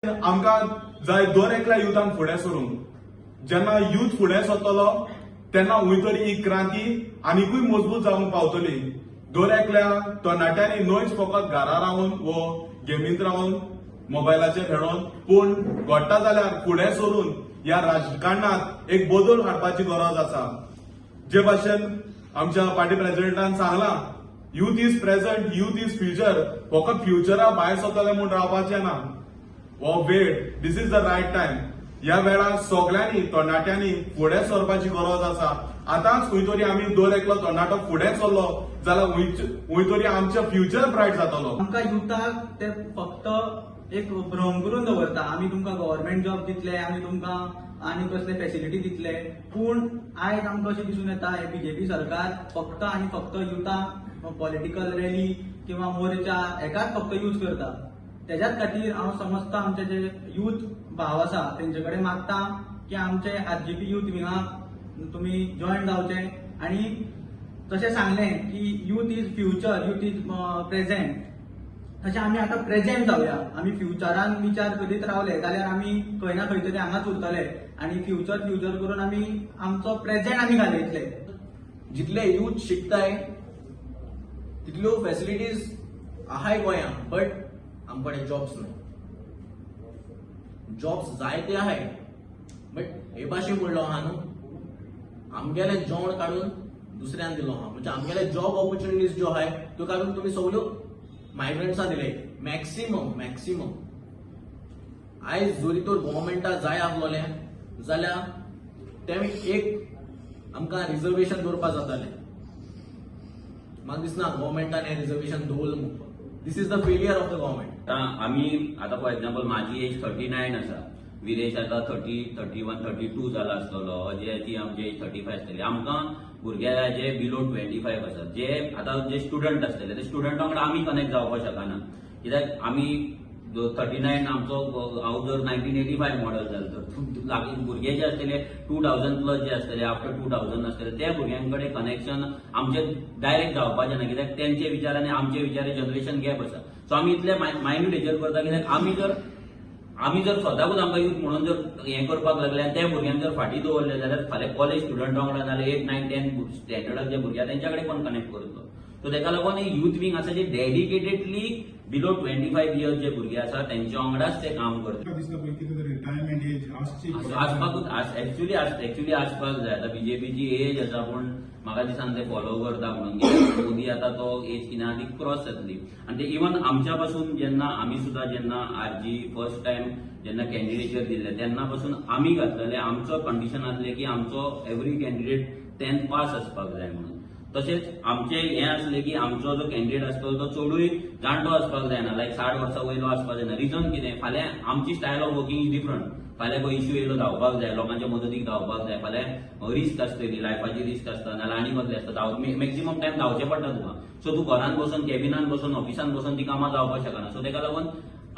आमकां जाय दर एकल्या युथान फुडें सरूंक. जेन्ना यूथ फुडें सरतलो तेन्ना खंय तरी ही क्रांती आनिकूय मजबूत जावंक पावतली. दर एकल्या तरणाट्यांनी न्हयच फकत घरा रावन वो गेमींत रावन मोबायलाचेर खेळोन, पूण घडटा जाल्यार फुडें सरून ह्या राजकारणांत एक बदल हाडपाची गरज आसा. जे भाशेन आमच्या पार्टी प्रेसिडेंटान सांगलां, "Youth is present, youth is future." फकत फ्युचरा भायर सरतले म्हूण रावपाचें ना. हो वेळ, this is the right time. ह्या वेळार सगल्यांनी तरणाट्यांनी फुडें सरपाची गरज आसा. आतांच खंय तरी आमी दर एकलो तरणाटो फुडें सरलो जाल्यार खंय तरी आमचें फ्युचर ब्रायट जातलो. आमकां युथाक ते फक्त एक भ्रम करून दवरता, आमी तुमकां गव्हर्मेंट जॉब दितले, आमी तुमकां आनी कसले फेसिलिटी दितले. पूण आयज आमकां अशें दिसून येता, हे बीजेपी सरकार फक्त आनी फक्त युथाक पॉलिटिकल रॅली किंवा मोर्चा हेकाच फक्त यूज करता. तेज्याच खातीर हांव समजता, आमचे जे यूथ भाव आसा तेंचे कडेन मागता की आमचे आरजीपी यूथ विंगाक तुमी जॉयन जावचे. आनी तशें सांगलें की youth is future, youth is present, तशें आमी आतां प्रेझेंट जावया. आमी फ्युचरान विचार करीत रावले जाल्यार आमी खंय ना खंय तरी हांगाच उरतले आनी फ्युचर फ्युचर करून आमी आमचो प्रेझेंट आमी घालयतले. जितले यूथ शिकताय तितल्यो फॅसिलिटीज आहाय गोंया, बट आमकडे जॉब्स नाही. जॉब्स जायते आहाय, बट हे भाशेन म्हणलो आहा न्हू, आमगेलें जेवण काडून दुसऱ्यान दिलो आहा. म्हणजे आमगेले जॉब ऑपॉर्च्युनिटीज ज्यो आहाय त्यो काडून तुमी सगल्यो मायग्रंट्सां दिले मॅक्सिमम मॅक्सिमम. आयज जरी तर गव्हर्मेंटा जाय आसलोलें जाल्यार तेमी एक आमकां रिजर्वेशन दवरपा जातालें. म्हाका दिसना गव्हर्मेंटान हें रिजर्वेशन दवरलां म्हणून. This is the failure of the government. आतां आमी आतां फॉर एग्जाम्पल म्हाजी एज 39 आसा, विरेश आतां 30, 31, 32 जाला आसतलो, अजयाची आमची एज 35 आसतली. आमकां भुरगे जाय जे बिलो 25 आसात, जे आतां जे स्टुडंट आसतले, ते स्टुडंटा वांगडा आमी कनेक्ट जावपाक शकना, कित्याक आमी 39 आमचो, हांव जर 1985 मॉडल जालें तर लागीं भुरगे जे आसतले 2000 प्लस जे आसतले, आफ्टर 2000 आसतले, त्या भुरग्यां कडेन कनेक्शन आमचे डायरेक्ट जावपाचें ना, कित्याक तेंचे विचार आनी आमचे विचार जनरेशन गॅप आसा. सो आमी इतले मायन्यूट हेजेर करता, कित्याक आमी जर स्वताकूच आमकां यूथ म्हणून जर हें करपाक लागले आनी त्या भुरग्यांक जर फाटीं दवरले जाल्यार फाल्यां कॉलेज स्टुडंटा वांगडा नाजाल्यार एट, नायन, 10 स्टँडर्डाक जे भुरगे आसा तेंच्या कडेन कोण कनेक्ट करतलो? सो तेका लागून यूथ विंग आसा जे डेडिकेटेडली बिलो 25 इयर्स जे भुरगे आसा तेंच्या वांगडाच ते काम करता. म्हाका दिसता पळय, कितें तरी रिटायरमेंट एज आसची. आसपाकूच, एक्च्युली आसपाक जाय. आतां बीजेपीची एज आसा, पूण म्हाका दिसना ते फॉलो करता म्हणून, कित्याक मोदी आतां तो एज कितें आहा ती क्रॉस जातली. आनी ते इवन आमच्या पासून जेन्ना आमी सुद्दां जेन्ना आरजी फर्स्ट टायम जेन्ना कॅन्डिडेचर दिल्ले तेन्ना पासून आमी घातलेले, आमचो कंडिशन आसलें की आमचो एवरी कॅन्डिडेट 10th पास आसपाक जाय म्हणून. तशेंच आमचें हें आसलें की आमचो जो कॅन्डिडेट आसतलो तो चडूय जाणटो आसपाक जायना, लायक 60 वर्सां वयलो आसपाक जायना. रिजन कितें? फाल्यां आमची style of working is different. फाल्यां खंय इश्यू येयलो, धांवपाक जाय, लोकांच्या मदतीक धांवपाक जाय. फाल्यां रिस्क आसतली, लायफाची रिस्क आसता, नाल्यार आनी कसलें आसता, धांव मॅक्झिमम टायम धांवचें पडटा तुका. सो तूं घरान बसून, कॅबिनान बसून, ऑफिसान बसून ती कामां जावपाक शकना. सो तेका लागून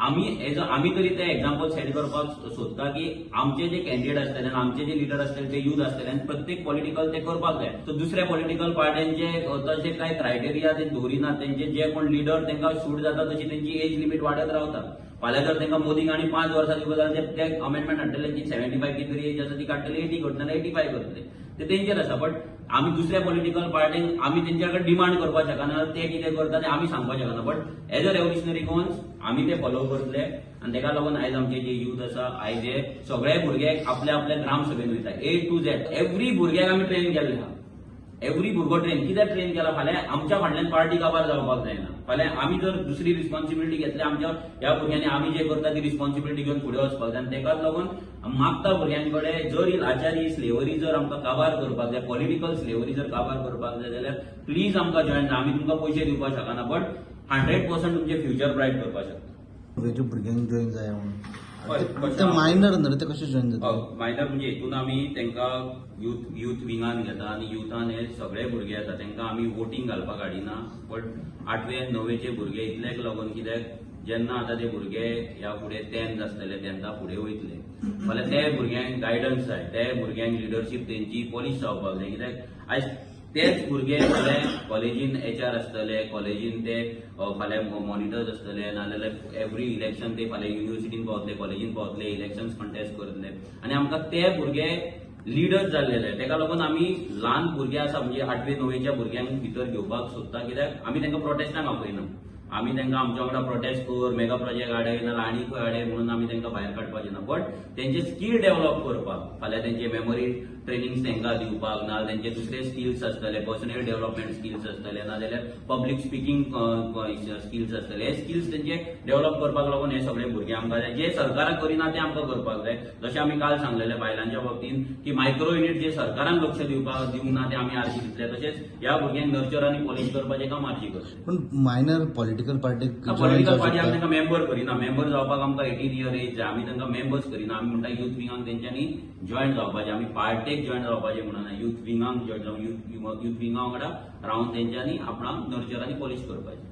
आमी एज आमी तरी ते एग्जाम्पल सेट करपाक सोदता की आमचे जे कॅन्डिडेट आसतले आनी आमचे जे लिडर आसतले ते यूथ आसतले आनी प्रत्येक पॉलिटिकल ते करपाक जाय. सो दुसऱ्या पॉलिटिकल पार्ट्यांचे तशे कांय क्रायटेरिया ते दवरिनात. तेंचे जे कोण लिडर तांकां सूट जाता तशी तेंची एज लिमीट वाडत रावता. फाल्यां जर तांकां मोदीक आनी 5 वर्सां दिवपा जाल्यार ते अमेंडमेंट हाडटले की 75 कितें तरी एज आसा ती काडटले, 80 करतले, 85 करतले. ते तेंचेर आसा. बट आमी दुसऱ्या पॉलिटिकल पार्टींक आमी तेंच्या कडेन डिमांड करपाक शकना. ते कितें करता ते आमी सांगपाक शकना, but as a revolutionary Goans आमी ते फॉलो करतले. आनी तेका लागून आयज आमचे जे यूथ आसा, आयज हे सगळे भुरगे आपल्या आपल्या ग्रामसभेन वयता. ए टू झेड एवरी भुरग्याक आमी ट्रेन केल्ले आहा. एवरी भुरगो ट्रेन. कित्याक ट्रेन केला? फाल्यां आमच्या फाटल्यान पार्टी काबार जावपाक जायना. फाल्यां आमी जर दुसरी रिस्पॉन्सिबिलिटी घेतली, आमच्या ह्या भुरग्यांनी आमी जे करता ती रिस्पॉन्सिबिलिटी घेवन फुडें वचपाक जाय. आनी तेकाच लागून मागता भुरग्यां कडेन, जर ही लाचारी, स्लेवरी जर आमकां काबार करपाक जाय, पॉलिटिकल स्लेवरी जर काबार करपाक जाय जाल्यार प्लीज आमकां जॉयन जा. आमी तुमकां पयशे दिवपाक शकना, बट 100% तुमचे फ्युचर ब्रायट करपाक शकता. म्हणजे भुरग्यांक जॉईन जाय म्हणून. हय, ते ते मायनर न्हय रे, ते कशे जॉईन जाता? मायनर म्हणजे हितून आमी तांकां युथ विंगान घेता आनी युथान हे सगळे भुरगे येता. तांकां आमी वोटींग घालपाक हाडिना, बट आठवे णवेचे भुरगे इतल्याक लागून, कित्याक जेन्ना आतां ते भुरगे ह्या फुडें 10th आसतले, 10था फुडें वयतले, फाल्यां ते भुरग्यांक गायडन्स जाय, ते भुरग्यांक लिडरशीप तेंची पॉलिश जावपाक जाय. कित्याक आयज तेच भुरगे फाल्यां कॉलेजीन एचआर आसतले, कॉलेजीन ते फाल्यां मॉनिटर्स आसतले, नाजाल्यार एवरी इलेक्शन ते फाल्यां युनिवर्सिटीन पावतले, कॉलेजीन पावतले, इलेक्शन्स कंटेस्ट करतले आनी आमकां ते भुरगे लिडर्स जाल्ले जाय. तेका लागून आमी ल्हान भुरगे आसा म्हणजे आठवे णवेच्या भुरग्यांक भितर घेवपाक सोदता, कित्याक आमी तांकां प्रोटेस्टांक आपयना. आमी तांकां आमच्या वांगडा प्रोटेस्ट कर, मेगा प्रोजेक्ट हाडय नाजाल्यार आनी खंय हाडय म्हणून आमी तांकां भायर काडपाचें ना, बट तेंचे स्कील डेव्हलप करपाक, फाल्यां तेंचे मेमोरी ट्रेनिंग्स तांकां दिवपाक, नाजाल्यार तेंचे दुसरे स्किल्स आसतले, पर्सनल डेव्हलपमेंट स्किल्स आसतले, नाजाल्यार पब्लीक स्पिकींग स्किल्स आसतले, हे स्किल्स तेंचे डेव्हलप करपाक लागून हे सगळे भुरगे आमकां जाय. जे सरकाराक करिना ते आमकां करपाक जाय. जशें आमी काल सांगलेले बायलांच्या बाबतींत की मायक्रो युनीट जे सरकारान लक्ष दिवपाक दिवंक ना ते आमी आरजी दितले, तशेंच ह्या भुरग्यांक नर्चर आनी पॉलिश करपाचें काम आरजी करतले. पूण मायनर पॉलिटिकल पार्टीक जॉईन पॉलिटिकल जावं पार्टी आमी शकता? तांकां मेंबर करिना. मेंबर जावपाक आमकां 18 इयर एज जाय. आमी तांकां मेंबर्स करिना. आमी म्हणटा युथ विंगांक तेंच्यांनी जॉयन जावपाचें, आमी पार्टेक जॉयन जावपाचें म्हणना, युथ विंगांक जॉयन जावन युथ विंगा वांगडा रावन तेंच्यांनी आपणाक नर्चर आनी पॉलिश करपाचें.